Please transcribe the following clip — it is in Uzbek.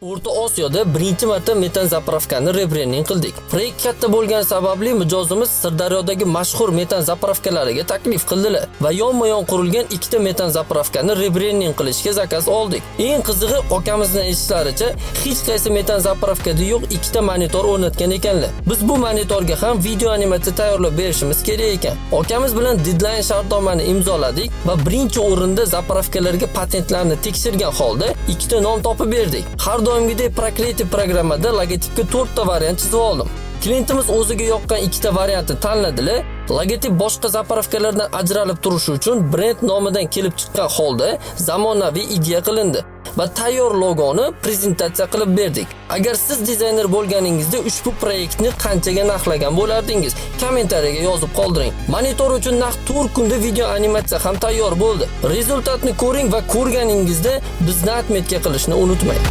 O'rta Osiyoda birinchi marta metan заправка ni rebrending qildik. Proyekt katta bo'lgani sababli mijozimiz Sirdaryodagi mashhur metan заправка lariga taklif qildilar va yonma-yon qurilgan ikkita metan заправка ni rebrending qilishga заказ oldik. Eng qizig'i, okamizni aytishlaricha, hech qaysi metan заправка da yo'q ikkita monitor o'rnatgan ekanlar. Biz bu monitorga ham video animatsiya tayyorlab berishimiz kerak ekan. Okamiz bilan deadline shartnomani imzoladik va birinchi o'rinda заправка larga patentlarni tekshirgan holda ikkita nom topib berdik. Har doimgidek Procreate programmada logotipga 4 ta variant chizib oldim. Klientimiz o'ziga yoqqan ikkita variantni tanladilar. Logotip boshqa заправка lardan ajralib turishi uchun brend nomidan kelib chiqqan holda zamonaviy ideya qilindi va tayyor logoni prezentatsiya qilib berdik. Agar siz dizayner bo'lganingizda, ushbu proyektni qanchaga narxlagan bo'lardingiz? Kommentariyaga yozib qoldiring. Monitor uchun naq 4 kunda video animatsiya ham tayyor bo'ldi. Результат ni ko'ring va ko'rganingizda bizni отметка qilishni unutmang.